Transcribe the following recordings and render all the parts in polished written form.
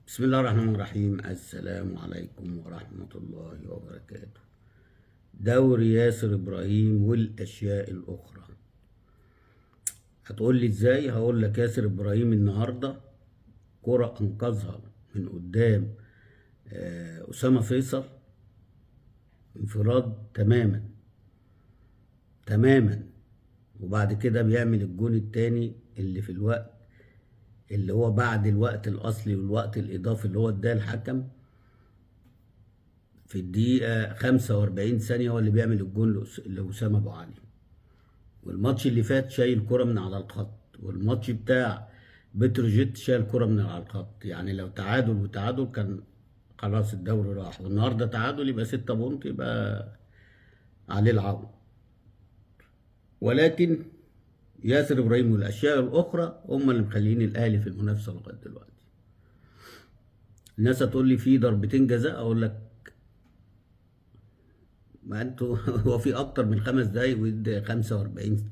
بسم الله الرحمن الرحيم. السلام عليكم ورحمة الله وبركاته. دوري ياسر إبراهيم والأشياء الأخرى. هتقول لي إزاي؟ هقول لك ياسر إبراهيم النهاردة كرة أنقذها من قدام أسامة فيصل، انفراد تماما تماما، وبعد كده بيعمل الجون التاني اللي في الوقت اللي هو بعد الوقت الأصلي والوقت الإضافي اللي هو اداه الحكم في الدقيقة 45 ثانية، هو اللي بيعمل الجون لأسامة أبو علي. والماتش اللي فات شايل كرة من على الخط، والماتش بتاع بتروجيت شايل كرة من على الخط. يعني لو تعادل وتعادل كان خلاص الدوري راح، والنهارده تعادل يبقى 6 بونت، يبقى عليه العوض. ولكن ياسر ابراهيم والاشياء الاخرى هم اللي مخليين الاهلي في المنافسة لغاية دلوقتي. الناس هتقول لي في ضربتين جزاء، اقول لك ما انتوا هو في اكتر من 5 دقايق ويدي 45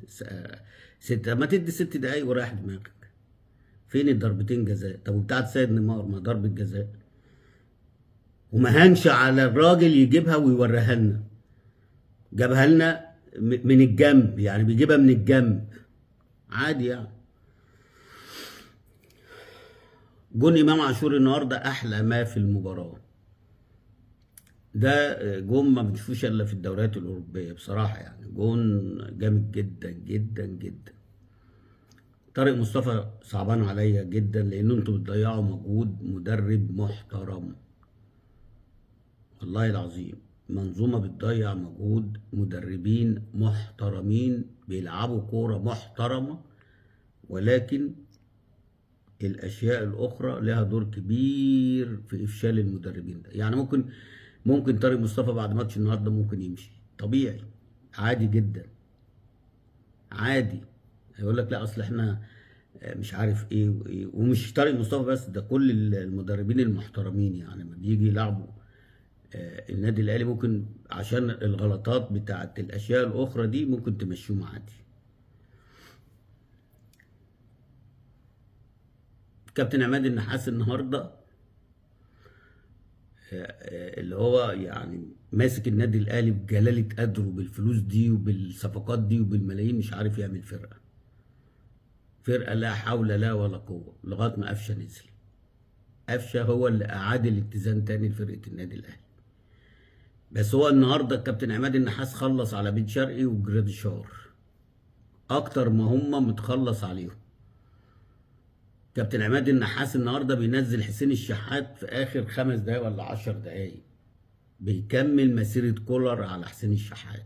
6، ما تدي 6 دقايق ورايح دماغك. فين الضربتين جزاء؟ طب وبتاعت سيد نيمار ما ضربه جزاء، وما هنش على الراجل يجيبها ويوريها لنا، جابها لنا من الجنب، يعني بيجيبها من الجنب عادي. يعني جون امام عاشور النهارده احلى ما في المباراة. ده جون ما بنشوفوش الا في الدوريات الاوروبية بصراحة، يعني جون جامد جدا جدا جدا. طارق مصطفى صعبان عليا جدا، لان انتوا بتضيعوا مجهود مدرب محترم، والله العظيم منظومة بتضيع مجهود مدربين محترمين بيلعبوا كورة محترمه، ولكن الاشياء الاخرى لها دور كبير في افشال المدربين ده. يعني ممكن طارق مصطفى بعد ماتش النهارده ممكن يمشي طبيعي، عادي جدا، عادي. هيقول لك لا اصل احنا مش عارف ايه وايه. ومش طارق مصطفى بس، ده كل المدربين المحترمين يعني لما بيجي يلعبوا النادي الاهلي ممكن عشان الغلطات بتاعت الاشياء الاخرى دي ممكن تمشيهم عادي. كابتن عماد النحاس النهارده اللي هو يعني ماسك النادي الاهلي بجلاله قدره، بالفلوس دي وبالصفقات دي وبالملايين، مش عارف يعمل فرقه، فرقه لا حول لا ولا قوة، لغاية ما قفشه نزل. قفشه هو اللي اعاد الاتزان تاني لفرقة النادي الاهلي. بس هو النهارده الكابتن عماد النحاس خلص على بن شرقي وجراديشار اكتر ما هم متخلص عليهم. كابتن عماد النحاس النهارده بينزل حسين الشحات في اخر 5 دقايق ولا 10 دقايق، بيكمل مسيره كولر على حسين الشحات.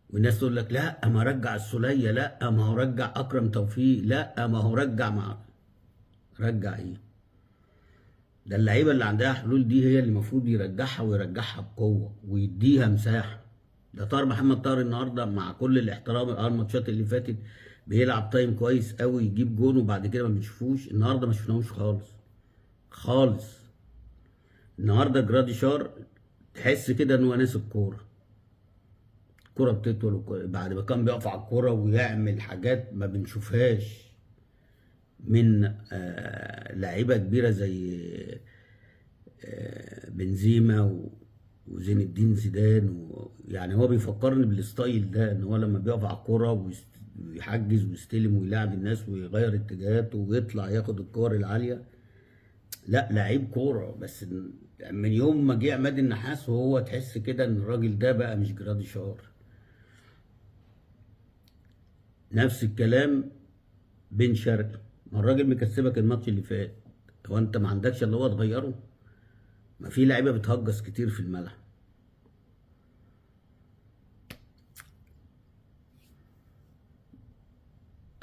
والناس تقول لك لا ما رجع السوليه، لا ما هو رجع اكرم توفيق، لا ما هو رجع، مع رجع ايه؟ ده اللعيبة اللي عندها حلول دي هي اللي المفروض يرجعها، ويرجعها بقوة ويديها مساحة. ده طاهر محمد طاهر النهارده مع كل الاحترام الماتشات اللي فاتت بيلعب time كويس قوي، يجيب جون وبعد كده ما بنشوفوش. النهارده ما شفناهوش خالص خالص. النهارده جراديشار تحس كده ان هو ناسي الكورة، الكورة بتطول بعد ما كان بيقف على الكورة ويعمل حاجات ما بنشوفهاش من لعيبة كبيرة زي بنزيما وزين الدين زيدان يعني هو بيفكرني بال style ده، ان هو لما بيقف على الكورة ويحجز ويستلم ويلاعب الناس ويغير اتجاهاته ويطلع ياخد الكور العالية. لا لعيب كورة، بس من يوم ما جه عماد النحاس وهو تحس كده ان الراجل ده بقى مش جراديشار. نفس الكلام بن شرقي، ما الراجل مكسبك الماتش اللي فات، هو انت ما عندكش اللي هو تغيره؟ ما في لعيبة بتهجس كتير في الملعب.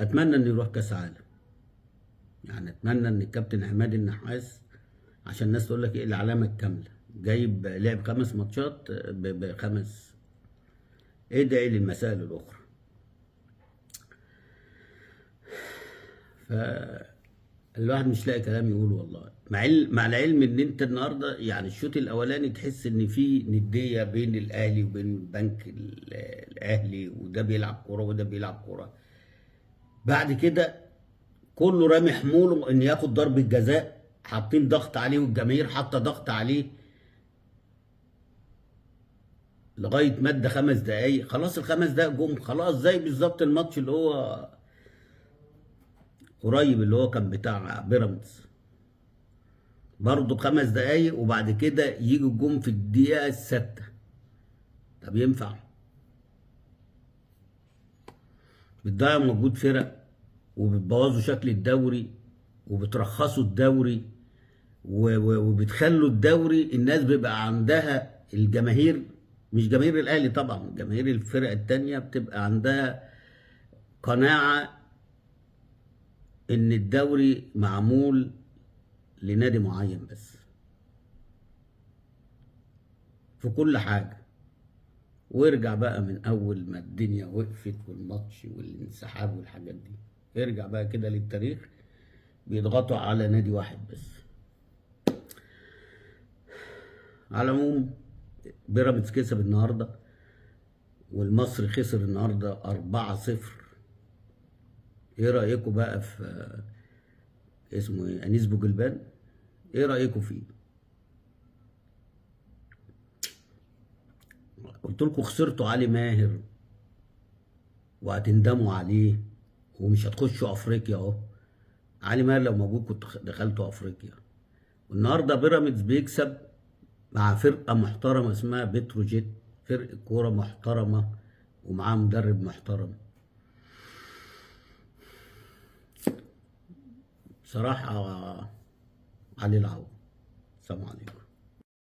اتمنى انه يروح كاس عالم، يعني اتمنى ان الكابتن عماد النحاس، عشان الناس تقول لك ايه العلامة الكاملة، جايب لعب 5 ماتشات بخمس. ادعي للمسائل الاخرى. فالواحد مش لاقي كلام يقوله والله. مع العلم ان انت النهارده يعني الشوط الاولاني تحس ان في نديه بين الاهلي وبين بنك الاهلي، وده بيلعب كورة وده بيلعب كورة. بعد كده كله رامي حمولة ان ياخد ضربه جزاء حاطين ضغط عليه والجماهير حاطه ضغط عليه لغاية ما ادى 5 دقايق، خلاص ال5 دقايق جم خلاص، زي بالظبط الماتش اللي هو قريب اللي هو كان بتاع بيراميدز برضه 5 دقايق وبعد كده يجي الجون في الدقيقة 6. طب ينفع؟ بتضيع مجهود فرق وبتبوظوا شكل الدوري وبترخصوا الدوري وبتخلوا الدوري الناس بيبقى عندها، الجماهير مش جماهير الاهلي طبعا، جماهير الفرق التانية بتبقى عندها قناعة ان الدوري معمول لنادي معين بس في كل حاجة. وارجع بقى من اول ما الدنيا وقفت والماتش والانسحاب والحاجات دي، ارجع بقى كده للتاريخ، بيضغطوا على نادي واحد بس. على العموم بيراميدز كسب النهارده والمصري خسر النهارده 4-0. ايه رايكم بقى في اسمه ايه، انيس بوجلبان؟ ايه رايكم فيه؟ قلت لكم خسرتوا علي ماهر وهتندموا عليه ومش هتخشوا افريقيا اهو. علي ماهر لو موجود كنت دخلتوا افريقيا. والنهارده بيراميدز بيكسب مع فرقه محترمه اسمها بتروجيت، فرقه كورة محترمه ومعاه مدرب محترم. بصراحة علي العوض. السلام عليكم.